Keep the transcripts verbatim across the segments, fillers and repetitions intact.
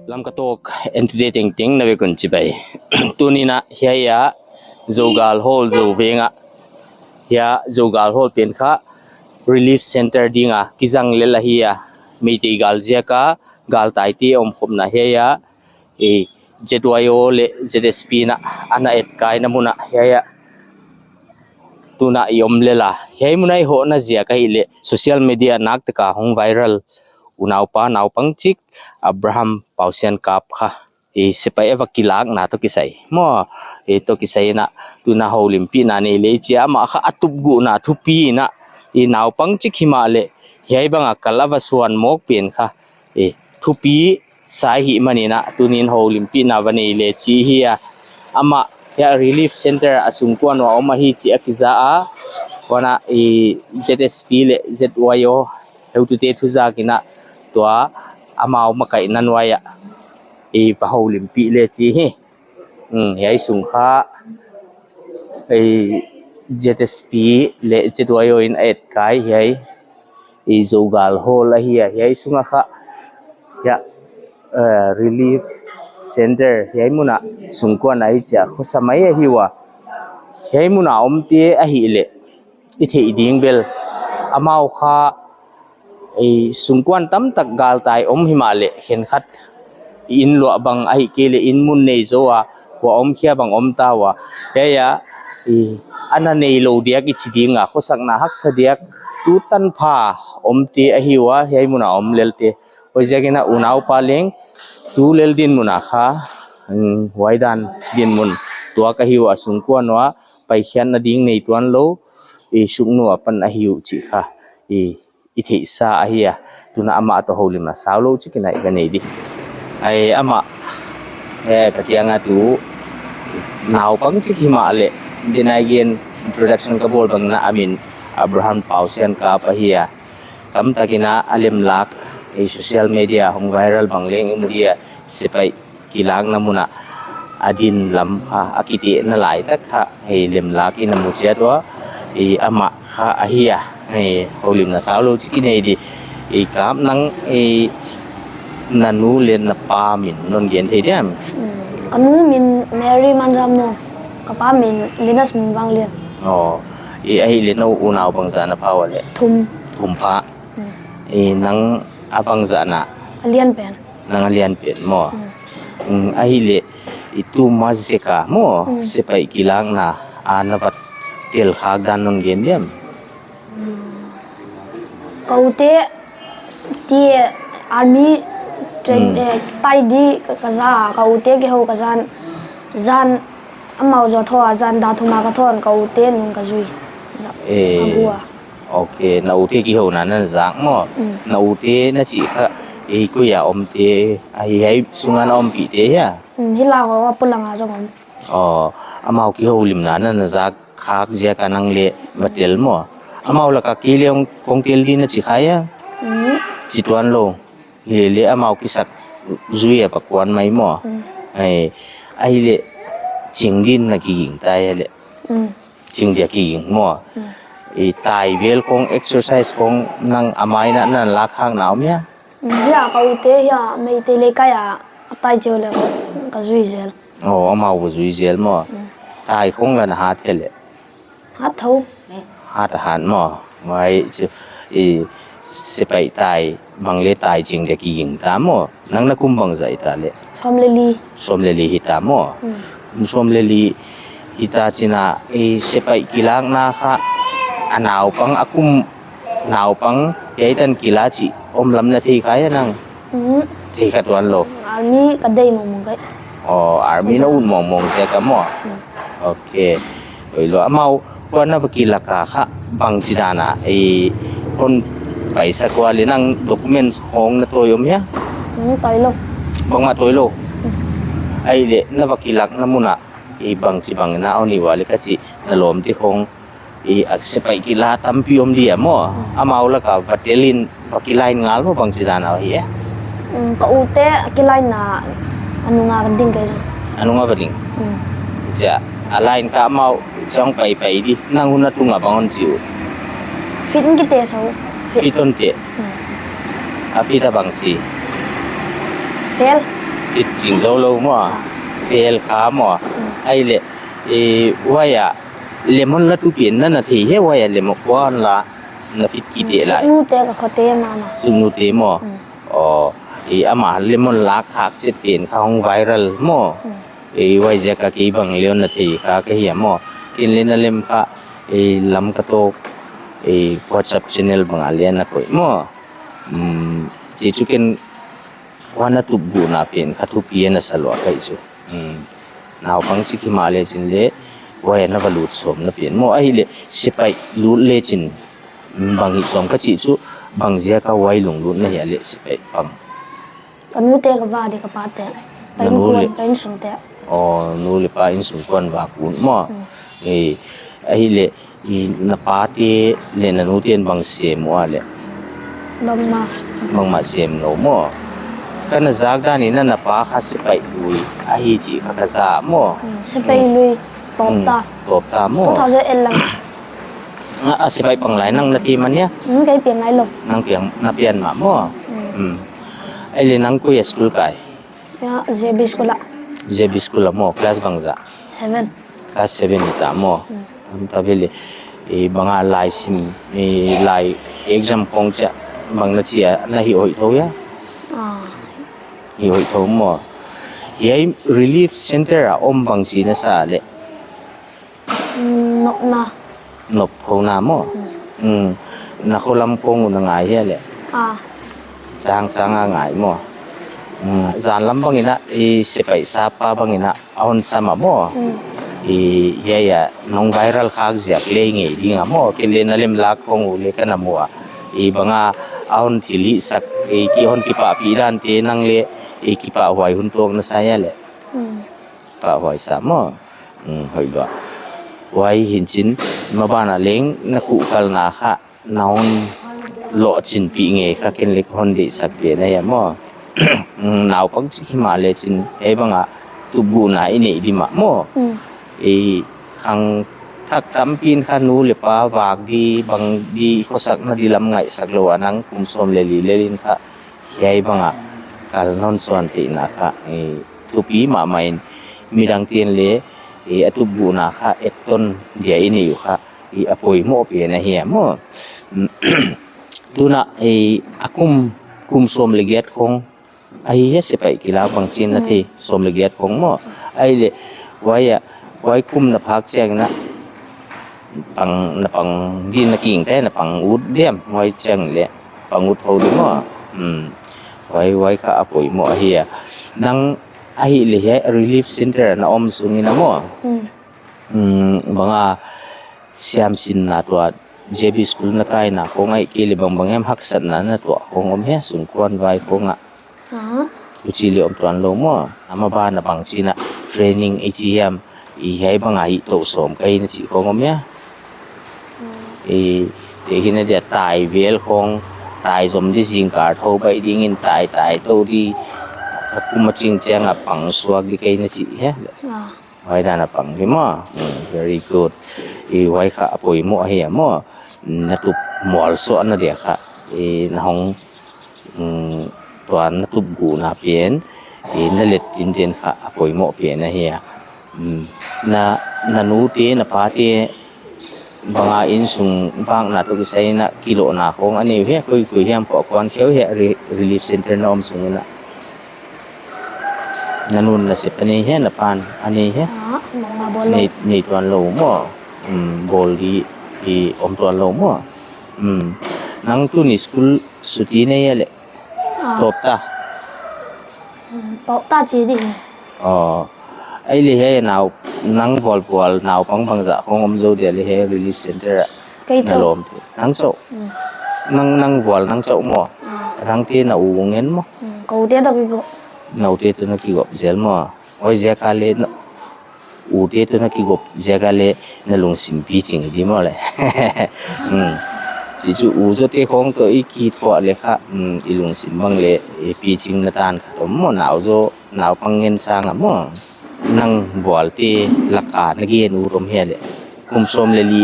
Lamka Talk entute tengteng na vek un chibai. Tuni'n hiai a Zogal Hall Zoveng ah, hiai Zogal Hall pen kha Relief Center ding a kizang lel ahi a, Meitei gal ziak a galtaite omkhopna hiai a, e, Z Y O leh Z S P in ana etkaina mun ah hiai a tuni'n i om lel a. Hiai mun ah i hohna ziak ahihleh social media naktak a hong viral unaupa naupang chik Abraham Pausian Kap kha, e, sepaih a va kilakna toh kisai maw, e, toh kisai in tuni'n houlimpihna nei leh chi a, amah kha a tupguhna thupi in, e, naupang chik himahleh hiai bang a kal a va suan mawk pen kha, e, thupi sa ahihmanin tuni'n houlimpihna va nei leh chi hi a. Amah hiai Relief Center a sungkuan uah om ahi chih a kiza a, huan a, e, Z S P leh Z Y O heutute thu zak in tua amau makaihna nuai ah, e, va houlimpih leh chi hi. Hmm, hiai sung kha, e, Z S P leh Z Y O in a etkai hiai, e, Zogal Hall ahi a, hiai sung ah kha, hiai, eh, Relief Center hiai mun ah sungkuan ahi chia khosa mai ahi ua. Hiai mun a omte ahihleh i theih ding bel amau kha, e, sungkuan tamtak galtai om himahleh khenkhat i inn luah bang ahihkeileh inn mun nei zou a, hua om khia bang om ta ua. Hiai a, e, ana neilou diak i chi ding a, khosakna haksa diak, tu tanpha omte ahi ua, hiai mun a om lelte. Huaiziakin unaupa leng tu lel dinmun ah kha, mm, huai dan dinmun tuak ahi ua, sungkuan uah paikhiatna ding nei tuanlou, e, suknu apan ahi uh chih kha, e, i theihsa ahi a. Tuni'n amah toh houlimna saulou chik in i va nei di. Ai amah, e, ka kiang a tu naupang chik himahleh, then again, introduction ka bawl bang in a min Abraham Pausian Kap ahi a. Tamtak in a lemlak, e, social media hong viral bang leng i mu di a, sepaih kilakna mun ah a din lam, a, a kitehna laitak kha, e, lemlak in a mu chiat ua, e, amah kha ahi a, e, houlimna saulou chik i nei di. E, Kap, nang, e, na nu leh na pa min non gen thei diam? Mm, ka nu min Mary Manzamnuam, ka pa min Linus Mungvanglian. Oh, e, ahihleh nou unau bangzah na pha ua leh? Thum. Thum pha. Mm. E, nang a bangzah na? A lian pen. Nang a lian pen maw. Mm. Mm, ahihleh i tu ma zek a maw, mm, sepaih kilakna a na va tel khak dan non gen diam? Mm. Ka ute, ti, army train, mm, eh, pai di ka, ka za, ka ute kihou ka zan, zan amau zaw thoh a, zan dak thum a ka thoh in ka ute nung ka zui. Za, eh, a gua. Ok, na ute kihouna na zak maw. Mm. Na ute na chih kha, e, koi a omte, a, hiai sung a na ompihte hia? Mm, hi Lak a, a pulang a zong om. Oh, amau kihoulimna na, na zak khak ziak a nang leng va tel maw. Amau lak a kei leng kong tel di na chi kha hia? Mm. Chi tuanlou. Lele amau kisak zui a va kuan mai maw. Mm. Ai, ahihleh ching din na kiging ta hia leh? Mm. Ching dia kiging maw. Mm. I tai vel khong, exercise khong nang a mai in na lak khak na om hia? Mm, hia ka ute hia Meitei Leikai a, a tai chih leh ka zui zel. Oh, amau va zui zel maw. Mm. Tai khong la na hat hia leh? Hat thou. Hat a hat maw. Huai chu, i, sepaih tai bang leh tai ching dia kiging ta maw. Nang na kum bangzah hita leh? Sawm leh li. Sawm leh li hita maw. Mm. Kum sawm leh li hita chi'n a, i, sepaih kilakna kha, a naupang, a kum naupang hiai tan kila chih om lam na thei kha hia nang? Mm. Thei kha tuanlou. Army ka deih mongmong kei. Oh, army na ut mongmong ziak a maw. Mm. Ok. Hoihlou, amau kua na va kilak a kha bangchidan a, i, hon paisak ua leh nang documents khong na tawi om hia? Mm, tawi lou. Bangmah tawi lou. Mm. Ahihleh na va kilakna mun a, i, bangchibang na hon hi ua leh ka chih na lawmte khong, i, a sepaih kila tampi om di a maw. Mm. Amau lak a va tel in, va kila in ngal maw, bangchidan a hi e? Mm, ka ute a kila in a, a nung a va ding kei zong. A nung a va ding? Mm. Chia, a line kha amau zong paipai di, nang hun a tung a bang hon chi uh? Feet in kite sa uh. Feet. Feet hon teh. Mm. A feet a bangchi? Fel. Fit ching zou lou maw. Fel kha maw. Ahihleh, eh, huai a lemon la tu pen na na thei hia, huai a lemon kuan la na fit kite lai. Suknute ka khote mah na. Suknute maw. Aw, eh, amah lemon lak khak chet pen kha hong viral maw. Eh, huaiziak a kei bang leng na thei kha ka hi a maw. Ken leng na lem kha, eh, Lamka Talk, eh, WhatsApp channel bang a leng na koih maw. Um, chi chu ken huai na tup guhna pen kha thupi a na sa lua ka hi chu. Um, naupang chik himahleh chin leng, huai na va lut sawm na pen maw. Ahihleh, sepaih lut le chin, um, bang hi sawm ka chih chu, bang ziak a huai lunglut na hia leh sepaih pang. Ka nute ka va di ka pate. Ka nu le inkuan, ka insungte. Aw, nu le pa insung kuan va kun maw. Hmm. Eh, ahihleh, i na pate leh na nute in bang sem ua leh. Bangmah. Bangmah sem lou maw. Ka na zak dan in na pa kha sepaih lui ahi chih kha ka za maw. Hmm, sepaih lui. Tawp ta. Hmm, tawp ta maw. Two thousand eight lam. A, a sepaih pang lai nang na ti man hia? Hmm, kei pian lai lou. Nang pian, na pian mah maw. Hmm. Hmm. Ahihleh nang koi a school kai? Ya, J B school a. J B school a maw, class bangzah? Seven. Class seven hita maw. Hmm. Tam ta vele. Eh, bang a lai sim, eh, lai exam khong chia, bang na chia, na hih hoih thou hia? Ah. Hih hoih thou maw. Hiai relief center a om bang chi na sa leh. Mm, nopna. Nop khong na maw. Mm. Mm. Na kholam khong uh na ngai hia leh. Ah. Chang chang a ngai maw. Mm. Zan lam bang in a, i sepaih sap pa bang in a, a hon sam a maw. Mm. I, hiai a, nong viral khak ziak leng ngei ding a maw. Ken leng na lemlak khong uh leng ka na mu a. I bang a, a hon thilhihsak, i ki hon kipahpih dante nang leng, i kipahhuai hun tuak na sa hia leh. Mm. Pahhuai sa maw. Mm, hoih lua. Huai hi'n chin, maban a leng na kuhkalna kha, na hon lohchinpih ngei kha ken leng hon deihsak pen ahi a maw. Mm, naupang chik himahleh chin, hiai bang a tup guhna i neih di mah maw. Mm. I khangthak tampi in kha nu le pa vak di, bang di, khosakna di lam ngaihsak lou a nang kum sawm leh li lel in kha, hiai bang a kal non suan theihna kha, i thupi mahmah in midangte'n leng, i a tup guhna kha etton dia i nei uh kha, i a poimoh pen ahi a maw. Tuna, i a kum, kum sawm leh giat khong, ahi hia sepaih kilak bang chin na thei, sawm leh giat khong maw. Ahihleh, huai a, huai kum na phak chiang in a, pang, na pang di na king te, na pang ut diam, huai chiang leh, pang ut ho di maw. Hmm. Huai, huai kha a poimoh ahi a. Nang ahihleh hiai relief center na om sung in a maw. Hmm. Hmm, bang a siamsinna tua J B school na kaina khong ahihkeileh bangbang hiam haksatna na tuah khong om hia sungkuan vai khong a. Aha. Huchi leng om tuan lou maw. A maban a bang chin a training i chi hiam, i hiai bang a i tou sawm ka hi na chih khong om hia. Hmm. I, te hi na dia tai vel khong, tai zom di zingkal thou baih ding in tai, tai tou di, ka kum a ching chiang a pang suak di ka hi na chih hia. Ah. Huai dan a pang hi maw. Hmm, very good. I huai kha a poimoh ahi a maw. Na tup mualsuahna dia kha. I na hong, hmm, tuan na tup guhna pen. I na let tinten kha a poimoh pen ahi a. Hmm. Na, na nute, na pate, bang a insung bang na tu kisai na kilohna khong a nei uh hia, koi, koi hiam pawh kuan kheu hia re-, relief center na om sung in a. Na nu'n na sep a nei hia, na pa'n a nei hia? Ah, bang a bawl lou. Nei, nei tuan lou maw. Hmm, bawl di, i om tuan lou maw. Hmm. Nang tuni school suti nei a leh. Ah. Tawp ta. Hmm, tawp ta chi di. Oh. Ahihleh hiai nau, nang vualvual naupang bangzah khong om zou dia leh hiai relief center a. Kei chauh. Na lawm. Nang chauh. Hmm. Nang, nang vual nang chauh maw. Hmm. Nang te na u ngen maw. Hmm, kou te toh kigop. Na u te toh na kigop zel maw. Huaiziak a leh na u te toh na kigop ziak a leh na lungsim piching di maw leh. Hmm. Chi chu u zaw te khong toh i kithuah leh kha, hmm, i lungsim bang leh, i piching na tan kha om maw nau zaw. Naupang ngen sang a maw. Nang vual te lak a na gen ut om hia leh. Kum sawm leh li,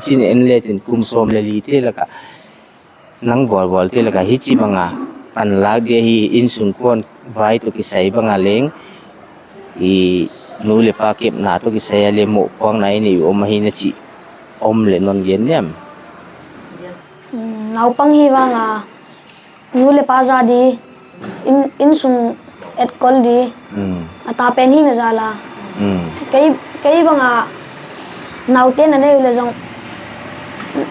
chin en le chin kum sawm leh li te lak a. Nang vualvual te lak a hichi bang a panlak dia hi, innsung kuan vai toh kisai bang a leng, i nu leh pa kepna toh kisai a leng mohpuakna i nei uh om ahi na chih om leh non gen niam. Mm, naupang hi vang a, nu leh pa za di, inn, innsung etkol di, mm, a ta pen hi na za la. Mm. Kei, kei bang a naute na nei uh leh zong,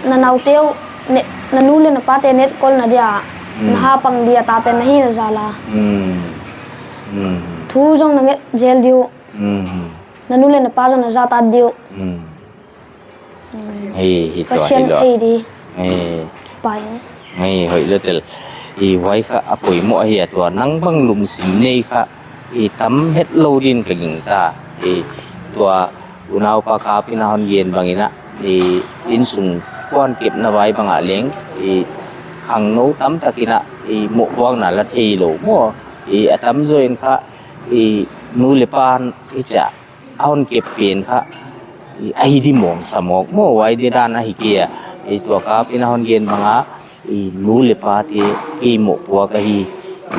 na naute uh, ne, na nu leh na pate na etkolna dia, mm, na hapang dia ta pen na hi na za la. Mm. Mm. Thu zong na nget zel di uh. Mm. Na nu leh na pa zong na za ta di uh. Mm. Hei, hi tua Pasian hi lo. Thei di. Hei. Pai. Hei, hoih lua tel. I huai kha a poimoh ahi a, tua nang bang lungsim nei kha i tam hetlou din ka gingta. I tua unaupa Kap in a hon gen bang in a, i innsung kuan kepna vai bang a leng, i khangnou tamtak in a, i mohpuakna la theilou maw. I a tamzaw in kha, i nu leh pa in i cha a hon kep pen kha, i, ahi di mawng sa mawk maw, huai di dan ahi kei a. I tua Kap in a hon gen bang a, i nu leh pate kei mohpuak ahi,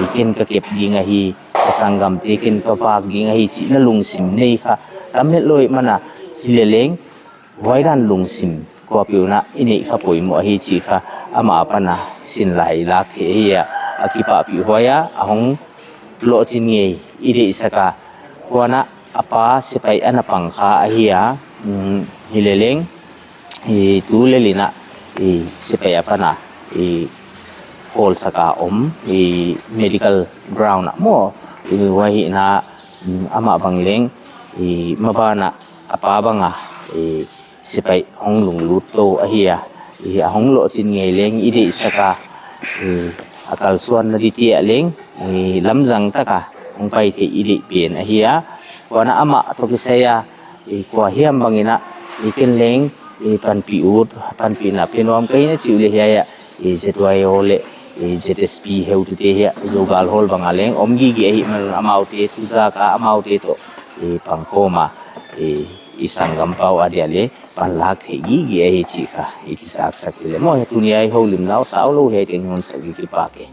i ken ka kep ding ahi, ka sanggamte ken ka vak ding ahi chih na lungsim nei kha tam hetlou i man a, hi leh leng, huai dan lungsim kuapeuh in a i neih kha poimoh ahi chih kha amah apan a sinlai i lak theih ahi a, a kipahpih huai a, a hong lohchin ngei i deihsak a. Kuan a, a pa sepaih ana pang kha ahi a, mm, hi leh leng, i tu lel in a, i sepaih apan a, i khawlsak a om, i medical ground a maw, i huai hi na, mm, amah bang leng, i maban a, a pa bang a, i sepaih hong lunglut tou ahi a, i a hong lohchin ngei leng i deihsak a, i a kalsuan na di ti a leng, i lamzang tak a hong pai theih i deih pen ahi a. Kuan a amah toh kisai a, i kua hiam bang in a, i ken leng, i panpih ut, panpihna pe nuam ka hi na chih uh leh hiai a, i Z Y O leh, i Z S P heutute hi a, Zogal Hall bang a leng om gige ahih man un amaute thu zak a, amaute toh, i pangkhawm a, i, i sanggampa uh a dia leng panlak theih gige ahi chih kha i kisaksak hi leh maw. Tuni a i houlimna uh saulou hiai teng hun sak i kipak e.